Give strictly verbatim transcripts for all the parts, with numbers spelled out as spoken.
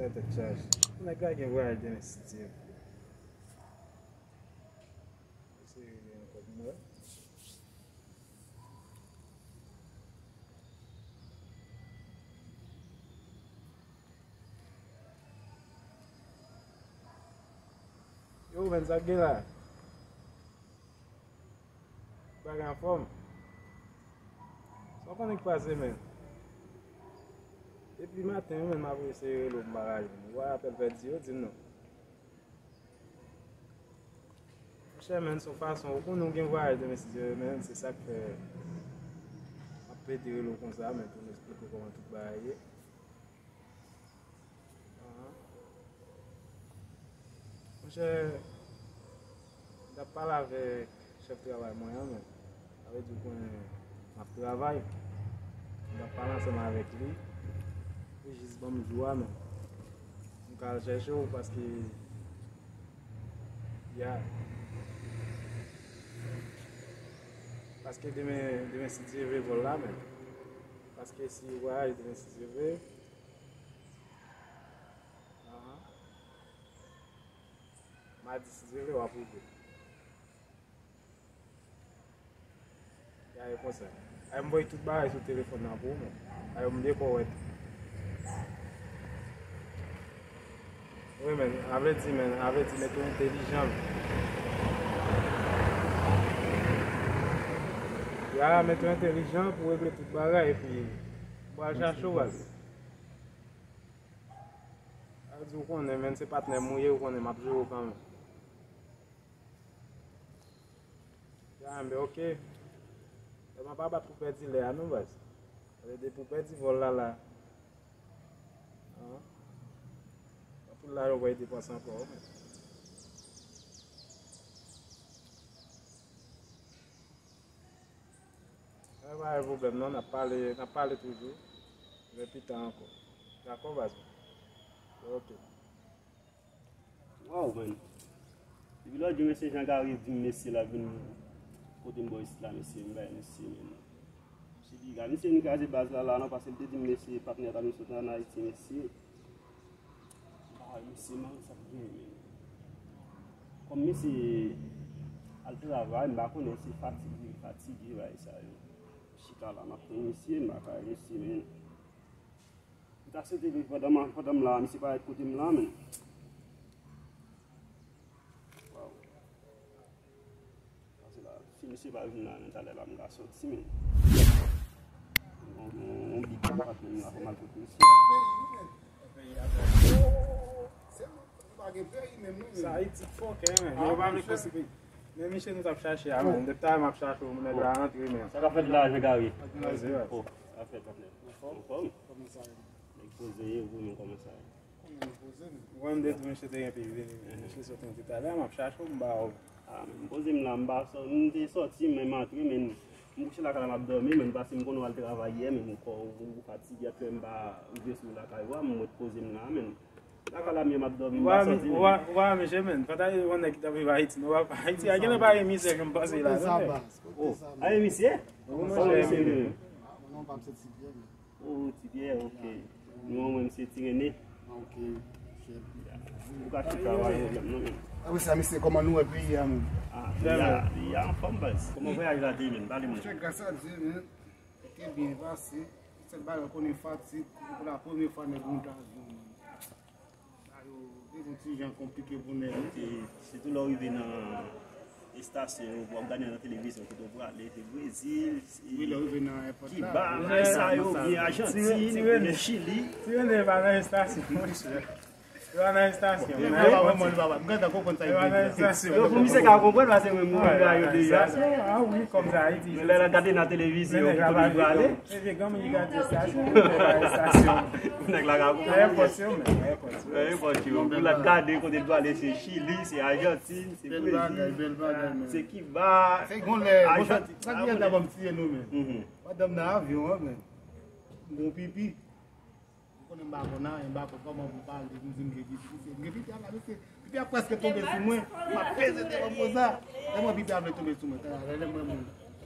Tèt chaje. Nèg la gen vwayaj demen si Dye vle. Eseye rele ankò, m wè. Yo, men, sa k gen la? Bagay anfòm. Sa w konnen k pase, men? Depi maten, men, m ap eseye rele w, m pa ka jwenn ou. Ou wè apèl pèdi yo, di m non. Monchè, men, se yon fason, ou konnen w gen vwayaj demen, si Dye vle, men, se sa k fè m ap plede rele w konsa, men, pou m esplike w kòman tout bagay ye. Ahan. Monchè, m t ap pale avèk chèf travay mwen an, men sa vle di w konnen m ap travay. M t ap pale ansanm avèk li. Li jis ban m jou a, men m ka al chèche w paske, ya. Paske demen, demen si Dye vle vòl la, men. Paske si w vwayaje demen si Dye vle, Ahan. Madi, si Dye vle, w ap rive. Ya, e konsa. Ay, m voye tout bagay sou telefòn nan pou ou, men. Ay, m dekò wè. Wi, men, avèti, men, avèti, mete w entèlijan, men. Ya, mete w entèlijan pou w regle tout bagay, epi m pral chache w, baz. Sa di w konnen, men, se patnè m ou ye, ou konnen m ap jere w kanmenm. Ya, men, ok. Lè m ap bat pou pèdi lè a, non, baz. Depi w pèdi vòl la, la. An? Anpil lajan w pral depanse ankò, men. Sa pa gen pwoblèm non, n ap pale, n ap pale toujou. Men pita ankò. Dakò, baz mwen? Ok. Waw, man. Depi lòt jou, mesye Jean Gary di m, mesye, l ap vin kote m bò isit la, mesye, m bay mesye, men. Mesye piga, mesye vin kraze baz la, la, non, paske l te di m, mesye, patnè ta vin sot ann Ayiti, mesye. Bay mesye, man, sa k genyen, men. Kòm mesye al travay, m pa konnen se fatige, fatige, bay sa yo. Chita la, m ap tann mesye, m pa ka wè mesye, men. M ta swete ke pandan m, pandan m la, misye parèt kote m la, men. Waw. Paske la, si misye pa vin la, men talè la, m ka sòti, men. Yon, yon, yon big patnè m la, fò m al kote misye. Sa Ayiti fòkè, men. Yo pa vle konsekans. Men misye nou t ap chache a, men. Depi talè m ap chache w, nèg la rantre, men. Sa k ap fèt la, Jean Gary? Oh, sa k ap fèt, patnè? Anfòm? Anfòm? Kòman sa ye? Nèg poze ye, ou menm kòman sa ye? Ou konn de tou, misye te gen pi vini. Misye sot nan detalè, m ap chache w, m ba w. Ah, men m poze m la, m pa sò-, m te sòti, men m antre, men m kouche lakay la, m ap dòmi, men paske m konnen w al travay yè, men m kò ou fatige, apre m pa rive sou lakay ou a, m ret poze m la, men lakay la m ye, m ap dòmi, m pa sòti, men. Ou pa, ou pa mesye, men, fò ta yon nèg ki t ap viv Ayiti, non, w ap Ayiti, a gen lè pa gen misye, jan m panse la, non, men. Oh, a gen misye? Ou konn misye, men. Non, pa m se ti byen, men. Oh, Ti Pyè, ok. Nou an mwen, se Ti Rene. Ah, ok. Ou ka chita, pa gen pwoblèm, non, men. Apre sa, mesye, kòman nou wè peyi a, men? Ah, peyi a, peyi a anfòm, baz. Kòman vwayaj la te ye, men? Pale mwen. Monchè, gras a Dye, men, li te byen pase. Sèl bagay, ou konnen fatig, pou la premye fwa, nèg monte avyon, men. Sa yo, se yon ti jan konplike pou nèg yo. Se, sitou lè w rive nan estasyon yo, w ap gade nan televizyon kote w prale, se Brezil, se Wi, lè w rive nan èpòt la, Kiba, bagay sa yo, byen Ajantin, byen Chili. Ti Rene pa nan estasyon, monchè. Yo pa nan estasyon. Yo pa nan estasyon. Yo pa nan estasyon. Yo pou misye ka konprann, paske mwen, mwen, mwen, yo deja. Ah wi, kòm sa, Ayiti. Men lè l ap gade nan televizyon, kote l prale. Se vye granmoun ki gade estasyon, yo pa estasyon. Nèg la ka konprann. Nan èpòt yo, men, nan èpòt yo. Nan èpòt yo. Pou l ap gade kote l prale, se Chili, se Ajantin, se Brezil, se Kiba, Ajantin. Se gon lè, bon, sa, sa ki ta ban m tiye nou, men. Pandan m nan avyon an, men, m gon pipi. M konnen m pa konn anyen, m pa konn kòman pou m pale, pou m di m gen pipi. M gen pipi a la, mesye. Pipi a prèske tonbe sou mwen. M ap peze devan konsa. Lè m wè pipi a vle tonbe sou mwen, talè, lè m wè moun.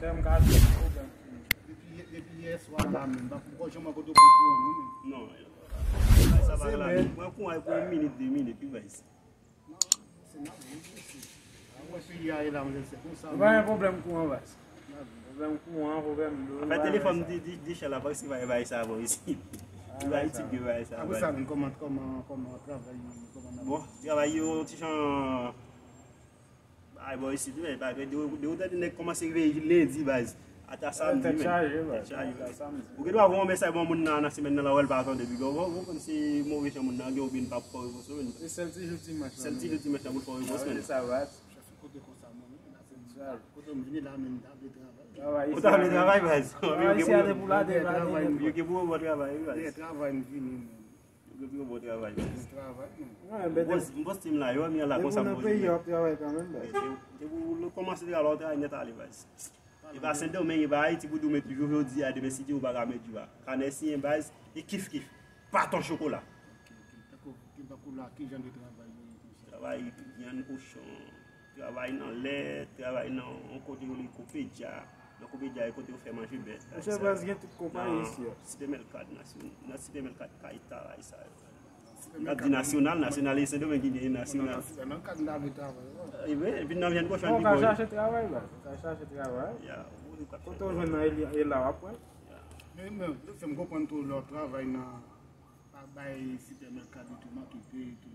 Sè m ka di pwoblèm. Depi, depi yè swa la menm, m pa, m pa janm wè kote w pran kouran non menm. Non, sa pa la. Mwen kouran pou yon minit, de minit, wi, baz. Mwen peyi a ye la, mwen se konsa. Nou pa gen pwoblèm kouran, baz. Pwoblèm kouran, pwoblèm dlo. Fè telefòn di, di, di chè la, pa si bay, bay sa bon isi. Di bay ti, di bay sa. Apre sa, men kòman, kòman, kòman travay yo, kòman n ap... Bon, travay yo, ti jan, ay, bon, isi, men, pa, de, de, de, de nèg kòmanse reveye lendi, baz. Ata samdi, men. Tèt chaje, baz. Tèt chaje. Ata samdi. Ou gen dwa voye yon mesaj ban moun nan, nan semèn nan, la, wè l pa tande, big up. Ou, ou konn se move jan moun nan gen, oubyen l pa fè repons, men. Se sèl ti jou dimanch la. Sèl ti jou dimanch la pou l fè repons, men. Sa va. Chèf, kote konsa, mwen, menm, la, se sa. Kote m vini la, menm, m ta vle travay. Travay isi a te pou la, te travay. Yo gen pou yo bon travay, wi, baz. Travay, m vini, menm. Yo gen pou yo bon travay, baz. Travay, menm. M poste m la, yo, mi an la konsa m poze. Nan peyi a, w ap travay kanmenm, baz. Depi w kòmanse travay la, w travay nèt ale, baz. E pa Sendomeng, e pa Ayiti pou di w met jou jodi a, demen si Dye vle w pa ka met jou a. Kanè siyen, baz, e kif kif. Pa ton chokola. Tankou, tankou la, ki jan de travay yo ye konsa? Travay vyann kochon, travay nan lè, travay nan yon kote yo rele Kopedja. Nan Kopedja, e kote yo fè manje bèt. Monchè, baz, gen tout konpayi isi a. Nan Sipèmèlka nasyon-, nan Sipèmèlka kay taray sa yo. N ap di nasyonal, nasyonal e Sendomeng ki genyen nasyonal. Sipèmèlka n ta vle travay, wi. Ebyen, epi nan vyann kochon ki bon. Ou ka chache travay, baz. Ou ka chache travay. Ya, ou ka chache. Kote w jwenn nan Eli-, Ela, w ap wè. Ya. Men, men, se m konprann tou lè w ap travay nan Pa bay sipèmèka ditou, manke peye tou.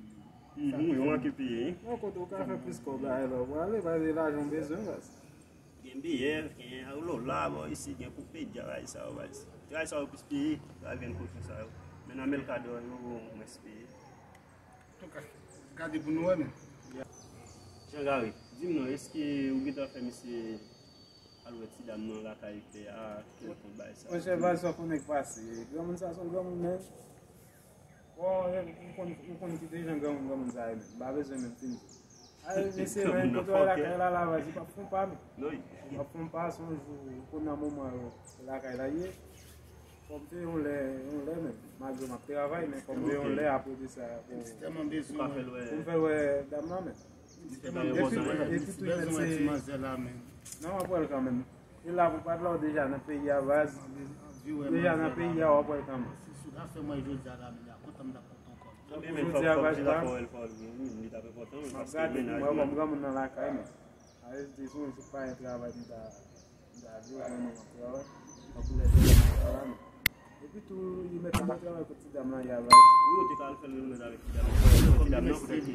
Mhm, yo manke peye, wi. Yon kote w ka fè plis kòb la, e lè w prale, paske lajan w bezwen, baz. Gen B F, gen Alola, bò isi, gen Kopedja, bagay sa yo, baz. Travay sa yo plis peye, travay vyann kochon sa yo. Men nan Melkadò yo, mwens peye. Antouka, gade pou nou wè, men. Jean Gary, di m non, èske ou gentan fè misye al wè ti dam nan lakay pè a, kèlkonk bagay sa yo? Monchè, baz, sa w konnen k pase. Granmoun sa se yon granmoun, men. Bon, m konn, m konn ki dejan granmoun, granmoun sa ye menm. M pa bezwen menm fin di. Ay, mesye, men, kote w lakay la, la, baz, li p ap fon pa, men. Li p ap fon pa, se yon jou, ou konn nan moman yo, lakay la ye. Fò m te yon lè, yon lè menm. Malgre m ap travay, men fò m te yon lè apre de sa, pou, pou m fè l wè dam nan, men. Epi tou, epi tou, men se, non, w ap wè l kanmenm. E la pou pa t la, w deja nan peyi a, baz. Deja nan peyi a, w ap wè l kanmenm. Si sou ta fè mwen jodi a la, men a kontan m t ap kontan ankò. Tankou jodi a, baz, pa. M ap gade pou m wè kòm granmoun nan lakay, men. A rete sou, se pa yon travay m ta, m ta di w, men non, m ap travay. Tankou lè travay la, men. Epi tou, li mèt tou travay kot ti dam lan ye a, baz. Wi, ou te ka al fè l rèt avèk ti dam lan. Ti dam lan, fè ki?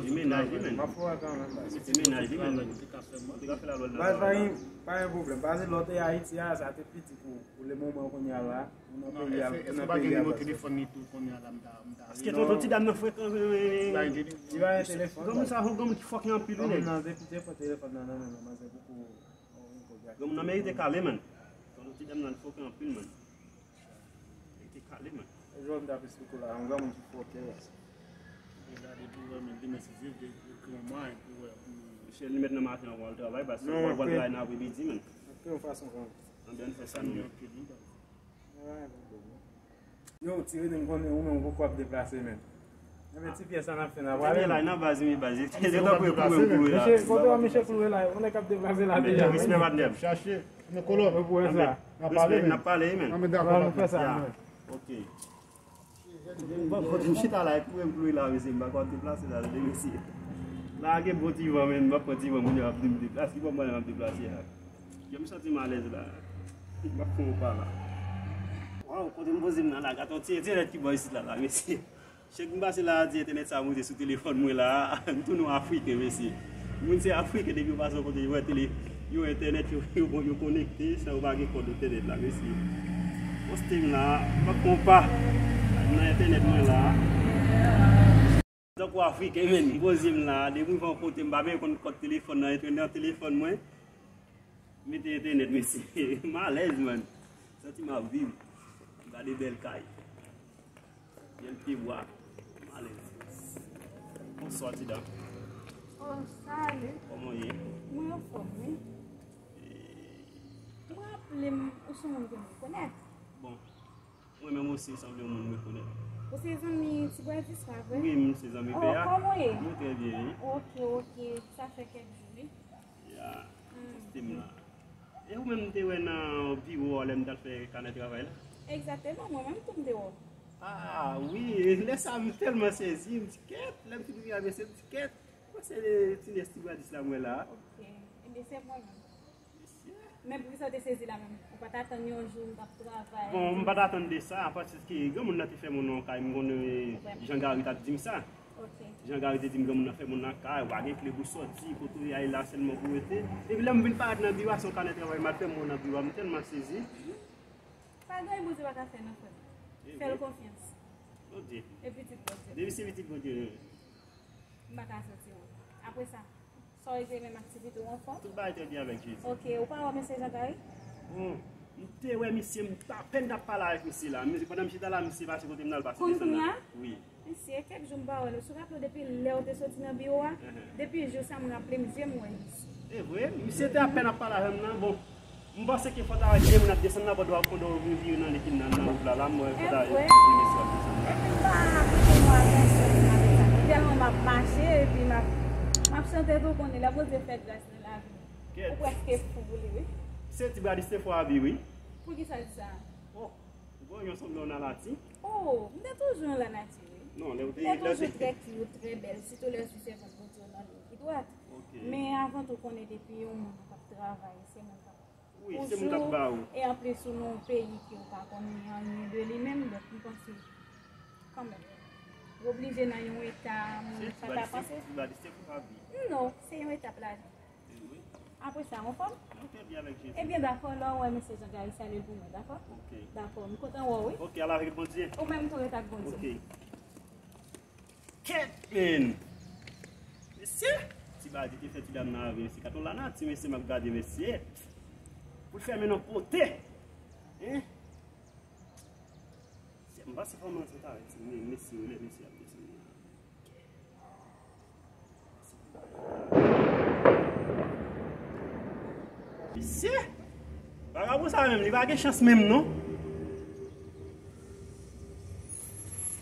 Li menaj li, men. M ap fè w kanmenm, baz. Li menaj li, men. Ou te ka fè l al wè l nan travay la. Baz, pa gen, pa gen pwoblèm. Baz, lè w te Ayiti a, sa te pi di pou, pou le moman kounye a la. Ou nan peyi a, ou nan peyi a, baz. Èske w pa gen nimewo telefòn li tou kounye a la, m ta, m ta... Paske tonton ti dam nan frekan, men. Li pa gen, li pa gen telefòn, baz. Granmoun sa, yon granmoun ki fòkè anpil, wi, nèg. Granmoun nan, depi te pran telefòn nan, nan men l, manzè poko. Granmoun nan merite kale, man. Tonton ti dam nan fòkè anpil, man. Merite kale, man. Jodi a, plis poko la, yon granmoun ki fòkè, baz. Gade pou wè, men, demen si Dye vle, yo ekri yon mwayen pou wè, pou... Chèf li mèt nan maten an pou al travay, baz, pou al travay nan apremidi, man. Anpil yon fason, granmoun. Anben, ann fè sa, nou. Anpil, wi, baz. Yo, ti Rene, m konnen ou menm ou poko ap deplase, men. Enben, ti pyès sa n ap fè, n a prale. Rene la, nan baz, wi, baz. Mesye, kote w, mesye Koulwe la? Yon nèg k ap deplase la deja. Respè, patnè m. Chache, men kolòn. Mwen pou wè sa. N ap pale, men. N ap pale, men. Anben, dakò, patnè. Fè sa, men. Ok. Bon, kote m chita la, e Koulwe, Koulwe la, mesye, m pa ka deplase la, tande, mesye. La, gen bon ti van, men, m ap pran ti van, moun yo ap di m deplase, ki bò m prale m ap deplase a? Yo, m santi m alèz la. M ap fè yon pa la. Waw, kote m poze m nan la, gade yon ti entènèt ki bò isit la, la, mesye. Chak m pase la, di entènèt sa moute sou telefòn mwen la, m tounen yon Afriken, mesye. Moun se Afriken, depi yo pase yon kote, yo wè tele, yo entènèt, yo, yo, yo konekte, san yo pa gen kòd entènèt la, mesye. Poste m la, pa konpa. Nan entènèt mwen la. Tankou Afriken, men, m poze m la. Depi m fè yon kote, m pa menm konn kòd telefòn nan, antre nan telefòn mwen. Mete entènèt, mesye. M alèz, man. Santi m ap viv. M gade bèl kay. Bèl pyebwa. M alèz. Bonswa, ti dam. Oh, salut. Kòman w ye? Mwen anfòm, wi. Mwen raple m, ou se yon moun ke m rekonèt. Bon, mwen menm osi, sanble yon moun m rekonèt. Ou se zanmi Ti Bradis la, vre? Wi, m se zanmi pè a. Oh, kòman w ye? Mwen trè byen, wi. Ok, ok. Sa fè kèk jou, wi. Ya, sistèm la. E ou menm, m te wè nan biwo a lè m t al fè kanè travay la? Egzakteman, mwen menm tou m te wè w. Ah, wi, lè sa a m tèlman sezi, m di, "Kèt!" Lè m fin rive a mesye, m di, "Kèt!" Mwen se ti nès Ti Bradis la m wè la. Ok, ebyen se mwen menm. Mesye. Men poukisa w te sezi la menm? Ou pa t atann yon jou m t ap travay? Bon, m pa t atann de sa, paske granmoun nan te fè moun nan kay, m konnen Jan Gary t ap di m sa. Ok. Jan Gary te di m granmoun nan fè moun nan kay, ou pa gen kle pou sòti, kote w ye a la sèlman pou w rete. Epi lè m vin parèt nan biwo a, se yon kanè travay m al fè mwen nan biwo a, m tèlman sezi. Pa gen anyen Bondye pa ka fè non, frè m. Fè l konfyans. Bondye. E pitit Bondye. Depi se pitit Bondye, wi. M pa ka sòti non. Apre sa, sa w regle menm aktivite w anfòm? Tout bagay trè byen avèk Jezi. Ok, ou pa wè mesye Jan Gary? Bon, m te wè misye, m t apèn t ap pale avèk misye la. Misye, pandan m chita la, misye pase kote m nan, l pase desann nan. Kounye a? Wi. Mesye, kèk jou m pa wè l. Ou raple w depi lè w te soti nan biwo a? Depi jou sa, m raple m, je m wè misye. E vre, misye te apèn ap pale avè m nan. Bon, m panse ke fò ta wè de moun ap desann nan, pandan w ap, pandan w vin vire nan lekin nan, nan wout la, la, m wè fò ta wè de mesye ap desann nan. Epi m pa prete mwen atansyon menm avèk sa. Tèlman m ap mache, epi m ap, m ap chante tou, konnen lè Bondye fè gras nan lavi m. Ou prèske fou pou li, wi. Se Ti Bradis te fò abi, wi. Poukisa w di sa? Oh, ou wè yon sanble yon lanati? Oh, m te toujou yon lanati, wi. Non, lè w te, lè w te. M te toujou trè cute, trè bèl, sitou lè w sou sèvant Bondye nan liy ki dwat. Ok. Men avan tou, konnen depi yon moun k ap travay, se moun k ap Wi, se moun k ap ba ou. E anplis, ou nan yon peyi ke ou pa konnen anyen de li menm, donk, m panse, kanmenm, ou oblije nan yon eta, moun sa ta panse. Se Ti Bradis te fò abi. Non, se yon etap lavi. Apre sa, ou anfòm? Mwen trè byen avèk Jezi. Ebyen, dakò, lè w wè mesye Jan Gary, salye l pou mwen, dakò? Ok. Dakò, m kontan wè w, wi. Ok, al avèk Bondye. Ou menm tou, ret ak Bondye. Ok. Kèt, men! Mesye! Ti Badi te fè ti dam nan avè mesye. Katon lanati, mesye, m ap gade, mesye. Pou l fèmen nan pote. Hein? M panse fò m rantre avèk ti mesye yo, lè mesye ap desann nan. Mesye! Vagabon sa menm, li pa gen chans menm non.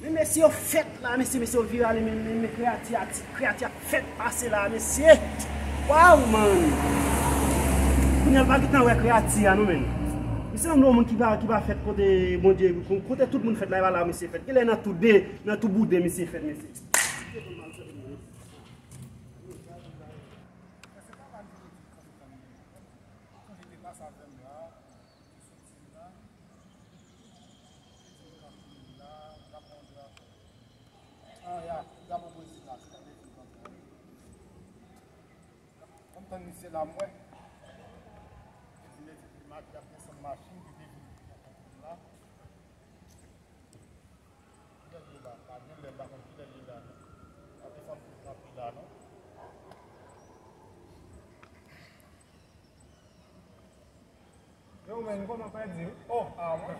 Men mesye yo fèt la, mesye, mesye yo vire ale, men, men, men kreyati a, ti kreyati a fèt pase la, mesye. Waw, man! Kounye a l pa gentan wè kreyati a non, men. Misye sanble yon moun ki pa, ki pa fèt kote Bondye, kote tout moun fèt la, e pa la misye fèt. Genlè nan tou de, nan tou bouden misye fèt, mesye. Mesye, bon, m al fè pou mwen. Mwen se pa mal di kote kanpe kanpe. Ou sonje te pase avè m la, ou te soti la, ou te di m kanpe la, m t ap fè yon travay. Ah, ya, drapo Brezil la, se kanpe pou kanpe. Kòm tann misye la, m wè. Li di, li di, li di, m ap desann machin, li te vin la. Kilè l ye la? Pa gen lè, m pa konn kilè l ye la. Pa desann pou kanpe la, non. Yo, men, kòman pèdi? Oh, ah, mwen.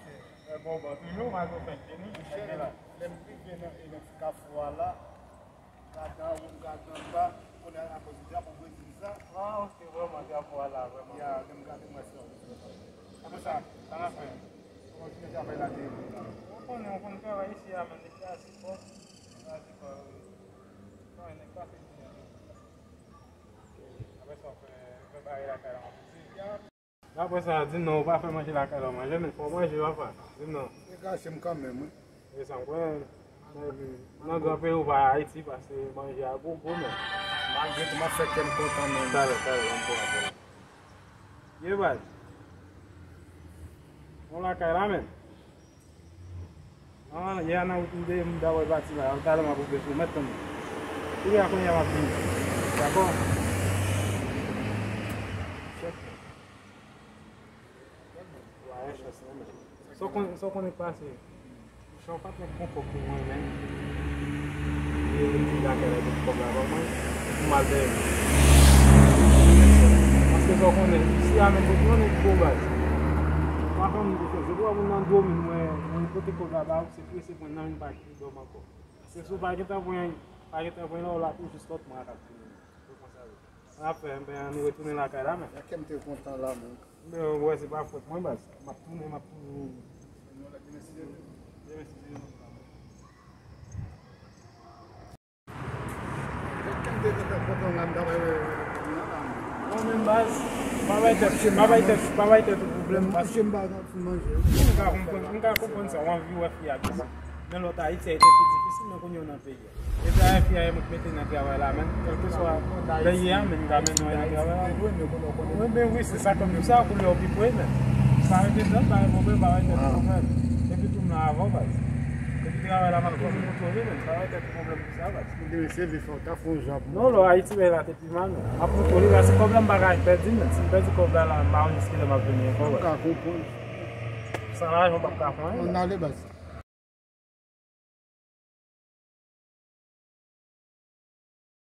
Mwen bon, bon, toujou, mwen gon fèk vini. Monchè, lè m rive nan, e nan ti kafou a la, gade anwo, gade anba, kounye a akoz drapo Brezil sa. Ah, ok, vrèman, drapo a la, vrèman. Ya, lè m gade, mwen se. Apre sa, sa n ap fè? Kòman jounen travay la te ye? Ou konnen, ou konn travay isi a, men, depi a sipò, a sipò, wi. Non, nèg pase byen. Apre sa, w fè, w fè bagay lakay la, w ap di. Apre sa, di m non, ou pa fè manje lakay la, w manje, men fò w manje, papa. Di m non. E kache m kanmenm, wi. E sa m kwè, nan gran peyi ou pa Ayiti, pase manje a gogo, men. Malgre tou, m ap fè kè m kontan, men. Talè, talè, m pou apèl. Ye, baz. Yon lakay la, men. Ah, yè a nan wout m te, m ta wè pati la, talè m ap ouvri pou mèt tann. Kounye a, kounye a, m ap vini. Dakò? Chèf. Wa, yon chans, non, men. Sa w konn, sa w konn k pase? Chan pa t mèt gon kòb pou mwen menm. E li di lakay la, mete kòb la ban mwen pou m al dèyè. Paske sa w konnen, isi a menm, pou yon nèg gwo baz. Pa fè m di fè, se pou moun nan dòmi, mwen, mwen pote kòb la ba ou, se prese mwen nan men pa ki dòm ankò. Se si w pa gentan pran, pa gentan pran lè w la tou jis lòt mwa k ap vini. Ou konn sa yo. N ap fè, enben, ann retounen lakay la, men. Nan kè m te kontan la, men. Men, w wè, se pa fòt mwen, baz. M ap tounen, m ap tounen. Demen, si Dye vle. Demen, si Dye vle, m ap la, men. Nan kè m te kontan, kontan la, m ta wè, wè, wè, wè, wè, wè, wè. Non, men, baz, pa bay tèt, pa bay tèt, pa bay tèt ou pwoblèm, baz. Manje, m pa nan pou manje. M ka konprann, m ka konprann sa, w anvi wè fi a plis. Men lòt Ayiti a te pi difisil, men kounye a w nan peyi a. E dayè fi a e mwen k mete nan travay la, men kèlkeswa lè ye a, men m ka mennen w nan travay la. Wi, men wi, se sa kòm sa, koulè w pi pre, men. Pa rete tann, pa gen pwoblèm, pa bay tèt pwoblèm. Epi tou m nan avè w, baz. Epi travay la, m ap toujou kontwole, men pa bay tèt pwoblèm pou sa, baz. Demen se vi fò, ta fè yon jan pou mwen. Non, lò Ayiti, men la te pi mal, men. M ap kontwole, baz, se kòb la m pa ka pèdi, men. Si m pèdi kòb la, la, m pa konn jiskilè m ap vini ankò, baz. M ka konprann. San lajan, m p ap ka fè anyen, baz. Ann ale, baz.